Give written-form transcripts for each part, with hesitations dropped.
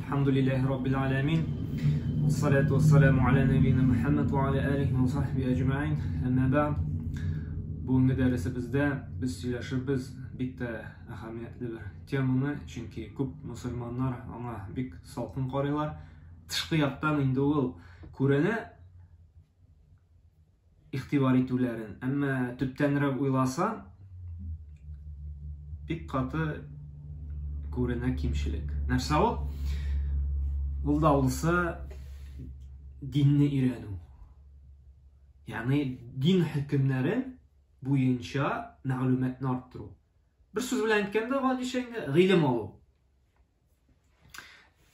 Әлхәмдүлилләһи раббил аламин. Вассалату вассаламу аля нәбина Мухаммад ва аля алихи ва сахби әҗмәин. Әмма бәгъд. Бүгенге дәресебездә без сөйләшербез бик тә әһәмиятле бер теманы, чөнки күп мусульманнар аңа бик салкын карыйлар. Тышкы яктан инде ул күренә, игътибар итүләрен. Әмма төптәнрәк уйласаң, бик каты күренә кимчелек. Нәрсә ул? Ул да булса динне өйрәнү. Ягъни дин хөкемнәрен буенча мәгълүматны арттыру. Бер сүз белән әйткәндә, гадичә инде гыйлем алу.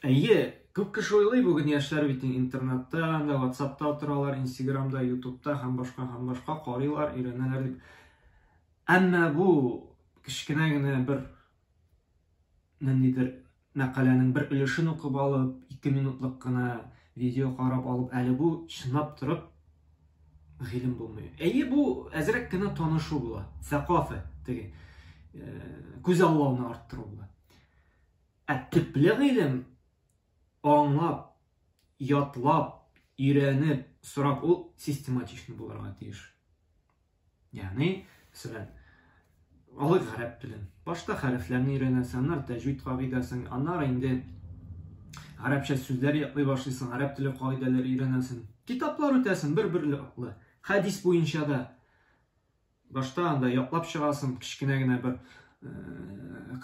Әйе, күп кеше уйлый, бүген яшьләр бит интернетта, анда WhatsAppта утыралар, Instagramда, YouTubeда һәм башка һәм башка карыйлар, өйрәнәләр дип. Әмма бу кечкенә генә бер ниндидер мәкаләнең бер өлешен укып алып, 2 минутлык кына видео карап алып, әле бу чынлап торып гыйлем булмый. Әйе, бу әзрәк кенә танышу була, сәкафә теге күз аллауны арттыру була. Ә төпле гыйлем аңлап, ятлап, өйрәнеп, сорап, ул систематичный булырга тиеш. Ягъни, мәсәлән, алыйк гарәп телен. Башта хәрефләрне өйрәнәсең, аннары тәҗвид кагыйдәсен, аннары инде гарәпчә сүзләр ятлый башлыйсың, гарәп теле кагыйдәләре өйрәнәсең. Китаплар үтәсең бер-бер артлы. Хәдис буенча да Башта анда яклап чыгасың, кечкенә генә бер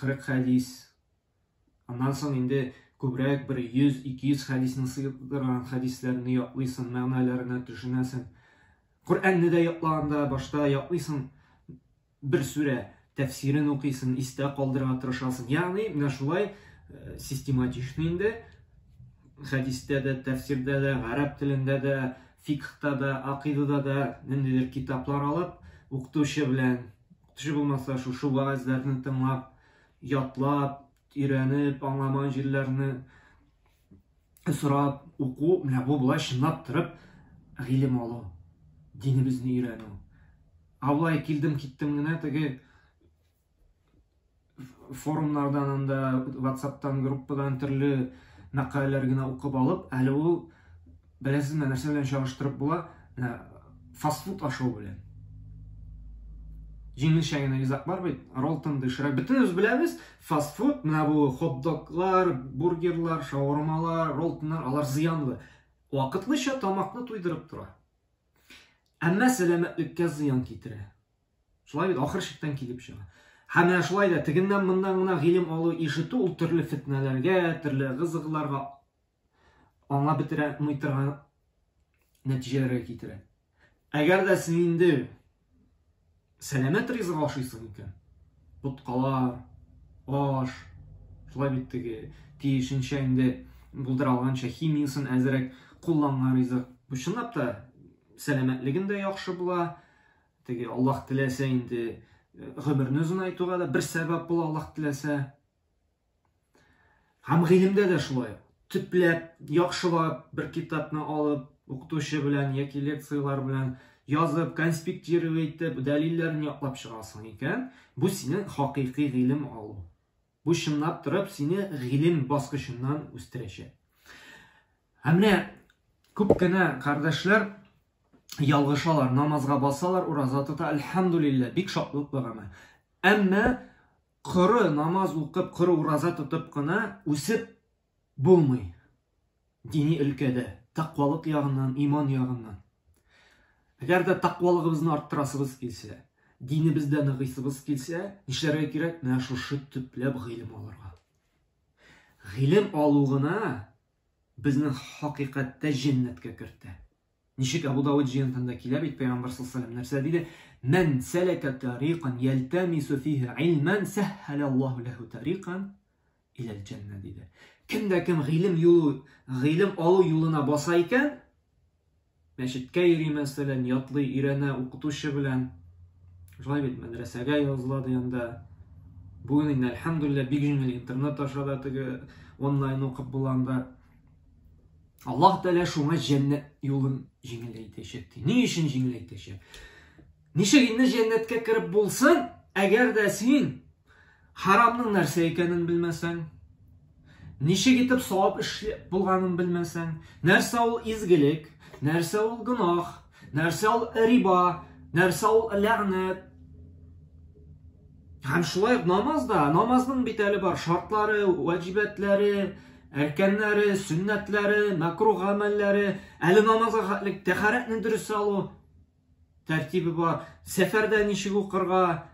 40 хәдис. Аннан соң инде күбрәк бер 100-200 хәдисне сыйдырган хәдисләрне яклыйсың, мәгънәләренә төшенәсең. Коръәнне дә яклаганда башта яклыйсың бер сүрә, тәфсирен укыйсың, истә калдырырга тырышасың. Ягъни менә шулай систематично инде хәдистә дә, тәфсирдә дә, гарәп телендә дә, фикхта да, акыйдада да ниндидер китаплар алып, укытучы белән, укытучы булмаса, шушы вәгазьләрне тыңлап, ятлап, өйрәнеп, аңламаган җирләрне сорап уку, менә бу болай чынлап торып гыйлем алу, динебезне өйрәнү. Ә болай килдем киттем генә теге форумнардан анда WhatsApp'тан группадан төрле мәкаләләр генә укып алып, әле ул беләсезме нәрсә белән чагыштырып була? Менә фастфуд ашау белән. Җиңелчә генә ризык бар бит, роллтон, доширак. Бөтенебез беләбез, фастфуд, менә бу хот-доглар, бургерлар, шаурмалар, роллтоннар, алар зыянлы. Вакытлыча тамакны туйдырып тора. Әмма сәламәтлеккә зыян китерә. Шулай бит, ахыр чиктән килеп чыга. Һәм менә шулай да тегеннән моннан гына гыйлем алу, ишетү ул төрле фетнәләргә, төрле ыгы-зыгыларга аңлап бетерә алмый торган нәтиҗәләргә китерә. Әгәр дә син инде сәламәт ризык ашыйсың икән, боткалар, аш, шулай бит теге тиешенчә инде булдыра алганча химиясын әзерәк кулланган ризык. Бу чынлап та сәламәтлеген дә яхшы була, Теге Аллаһ теләсә инде э, гомерне озынайтуга да бер сәбәп була Аллаһ теләсә. Һәм гыйлемдә дә шулай. Төпләп, яхшылап бер китапны алып, укытучы белән яки лекцияләр белән язып, конспектировать итеп, дәлилләрен яклап чыгасың икән, бу синең хакыйкый гыйлем алу. Бу чынлап торып сине гыйлем баскычыннан үстерәчәк. Һәм менә күп кенә кардәшләр ялгышалар, намазга басалар, ураза тота, әлхәмдулилла, бик шатлыклы гамәл. Әмма коры намаз укып, коры ураза тотып кына үсеп булмый. Дини өлкәдә, тәкъвалык ягыннан, иман ягыннан. Әгәр дә тәкъвалыгыбызны арттырасыбыз килсә, динебездә ныгыйсыбыз килсә, нишләргә кирәк? Менә шушы төпләп гыйлем алырга. Гыйлем алу гына безне хакыйкатьтә җәннәткә кертә. Ничек Абу Давыд җыентында килә бит Пәйгамбәр саллаллаху алейһи нәрсә диде? Мән сәләкә тариқан ялтамису фиһи илман сәһһәлә Аллаһу ләһу тариқан иләл җәннә диде. Кем дә кем гыйлем юлы, гыйлем алу юлына баса икән, мәчеткә йөри мәсәлән, ятлый, өйрәнә укытучы белән. Шулай бит мәдрәсәгә языла дигәндә. Бүген инде әлхәмдулилла бик җиңел интернет аша да теге онлайн укып була анда. Аллаһ Тәгалә шуңа җәннәт юлын җиңеләйтәчәк ди. Ни өчен җиңеләйтәчәк? Ничек инде җәннәткә кереп булсын, әгәр дә син харамның нәрсә икәнен белмәсәң, Ничек итеп савап эш булганын белмәсәң, нәрсә ул изгелек, нәрсә ул гөнаһ, нәрсә ул риба, нәрсә ул ләгънәт. Һәм шулай ук намаз да, намазның бит әле бар шартлары, ваҗибәтләре, әркәннәре, сөннәтләре, мәкруh гамәлләре, әле намазга хәтле тәһарәтне дөрес алу тәртибе бар, сәфәрдә ничек укырга,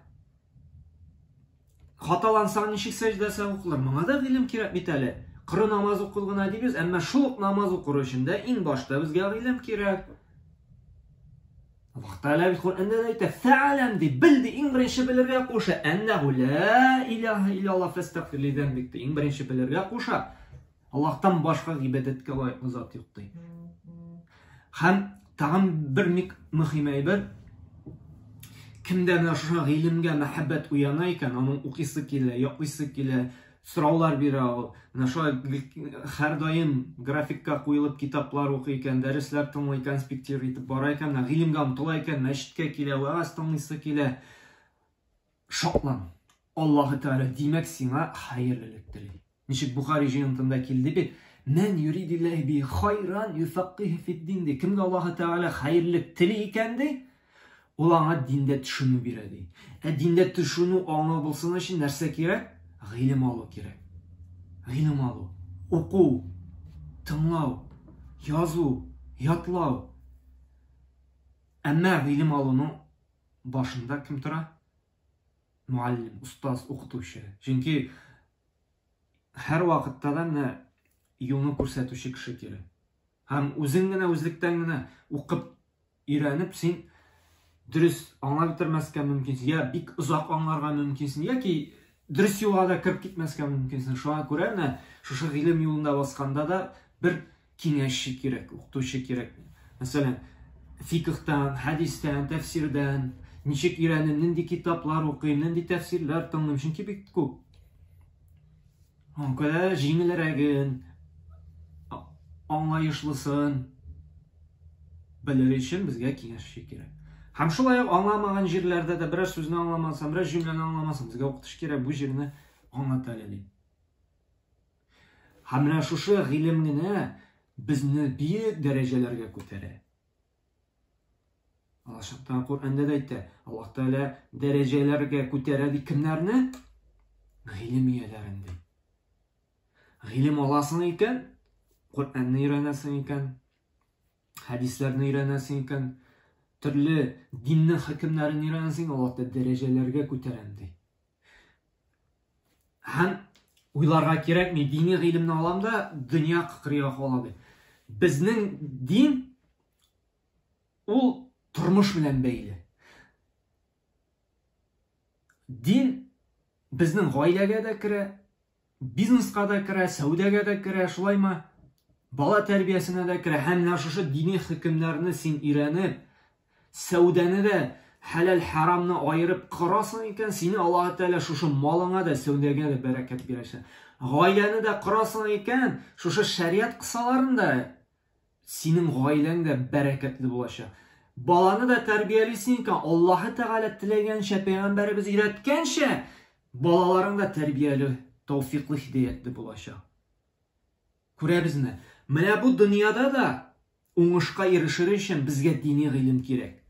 хаталансаң ничек сәҗдә сәһу кылыр, моңа да гыйлем кирәк бит әле. Коры намаз укыл гына дибез, әмма шул ук намаз укыр өчен дә иң башта безгә гыйлем кирәк. Аллаһ Тәгалә бит Коръәндә дә әйтә, фә'ләм ди, бел ди, иң беренче белергә куша. Әннәһу ла илаһа илляллаһ фәстәгъфир ли зәнбик ди, иң беренче белергә куша. Аллаһтан башка гыйбадәткә лаеклы зат юк ди. Һәм тагын бер мөһим әйбер, кемдә менә шушы гыйлемгә мәхәббәт уяна икән, аның укыйсы килә, яклыйсы килә, сораулар бирә ул. Менә шулай һәрдаим графикка куелып китаплар укый икән, дәресләр тыңлый, конспектир итеп бара икән, менә гыйлемгә омтыла икән, мәчеткә килә, вәгазь тыңлыйсы килә. Шатлан. Аллаһы Тәгалә, димәк, сиңа хәерлелек тели. Ничек Бухари җыентында килде бит, Мән юридиллаһи би хайран юфаккиху фид-дин ди. Кемгә Аллаһы Тәгалә хәерлелек тели икән ди, ул аңа диндә төшенү бирә ди. Ә диндә төшенү, аңлау булсын өчен нәрсә кирәк? Гыйлем алу кирәк. Гыйлем алу, уку, тыңлау, язу, ятлау. Әмма гыйлем алуның башында кем тора? Муаллим, остаз, укытучы. Чөнки һәр вакытта да менә юлны күрсәтүче кеше кирәк. Һәм үзең генә үзлектән генә укып өйрәнеп син дөрес аңлап бетермәскә мөмкинсең, я бик озак аңларга мөмкинсең, яки дөрес юлга да кереп китмәскә мөмкинсең. Шуңа күрә менә шушы гыйлем юлында басканда да бер киңәшче кирәк, укытучы кирәк. Мәсәлән, фикхтан, хәдистән, тәфсирдән ничек өйрәним, нинди китаплар укыйм, нинди тәфсирләр тыңлыйм, чөнки бик күп. Аңкара җиңелрәген, аңлаешлысын белер өчен безгә киңәшче кирәк. Һәм шулай ук аңламаган җирләрдә дә берәр сүзне аңламасам, берәр җөмләне аңламасам, безгә укытучы кирәк, бу җирне аңлат әле дип. Һәм менә шушы гыйлем генә безне биек дәрәҗәләргә күтәрә. Аллаһ Тәгалә Коръәндә дә әйтә, Аллаһ Тәгалә дәрәҗәләргә күтәрә ди кемнәрне? Гыйлем ияләрен ди. Гыйлем аласың икән, Коръәнне өйрәнәсең икән, хәдисләрне өйрәнәсең икән, төрле диннең хөкемнәрен өйрәнәсең, Аллаһ Тәгалә дәрәҗәләргә күтәрәм ди. Һәм уйларга кирәкми, дини гыйлемне алам да, дөнья кырыйга кала ди. Безнең дин ул тормыш белән бәйле. Дин безнең гаиләгә дә керә, бизнеска да керә, сәүдәгә дә керә, шулаймы? Бала тәрбиясенә дә керә. Һәм менә шушы дини хөкемнәрне син өйрәнеп, сәүдәне дә хәләл-хәрамны аерып корасың икән, сине Аллаһ Тәгалә шушы малыңа да, сәүдәгә дә бәрәкәт бирәчәк. Гаиләне дә корасың икән, шушы шәриат кысаларында синең гаиләң дә бәрәкәтле булачак. Баланы да тәрбиялисең икән, Аллаһы Тәгалә теләгәнчә, пәйгамбәребез өйрәткәнчә, балаларың да тәрбияле, тәүфиклы, һидаятлы булачак. Күрәбезме? Менә бу дөньяда да уңышка ирешер өчен безгә дини гыйлем кирәк.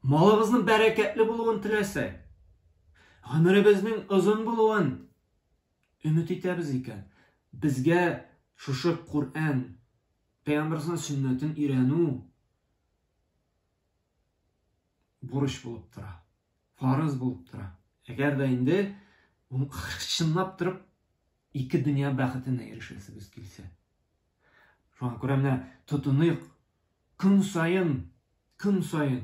Малыбызның бәрәкәтле булуын теләсәк, гомеребезнең озын булуын өмет итәбез икән, безгә шушы Коръән, Пәйгамбәребезнең сөннәтен өйрәнү бурыч булып тора, фарыз булып тора. Әгәр дә инде чынлап торып ике дөнья бәхетенә ирешәсебез килсә. Шуңа күрә менә тотыныйк, көн саен, көн саен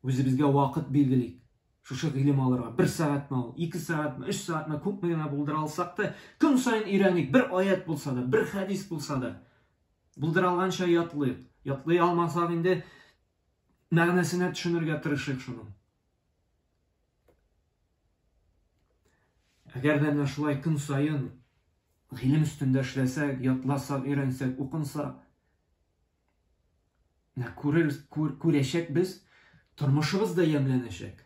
үзебезгә вакыт билгелик. Шушы гыйлем алырга бер сәгатьме ул, ике сәгатьме, өч сәгатьме, күпме генә булдыра алсак та, көн саен өйрәник, бер аят булса да, бер хәдис булса да. Булдыра алганча ятлыйк. Ятлый алмасак инде мәгънәсенә төшенергә тырышыйк шуның. Әгәр дә менә шулай көн саен гыйлем өстендә эшләсәк, ятласак, өйрәнсәк, укынсак, менә күрер, күр, күрәчәкбез, тормышыбыз да ямьләнәчәк.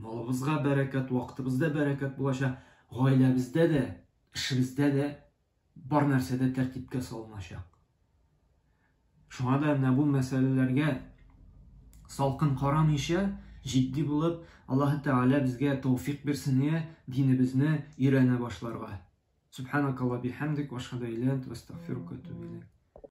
Малыбызга бәрәкәт, вакытыбызда бәрәкәт булачак. гаиләбездә дә, эшебездә дә бар нәрсә дә тәртипкә салыначак. Шуңа да менә бу мәсьәләләргә салкын карамыйча, җитди булып, Аллаһы Тәгалә безгә тәүфик бирсен, динебезне өйрәнә башларга. Субханакалла бихамдик, ва ашһаду илля анта, астагфирука ва атубу илейк.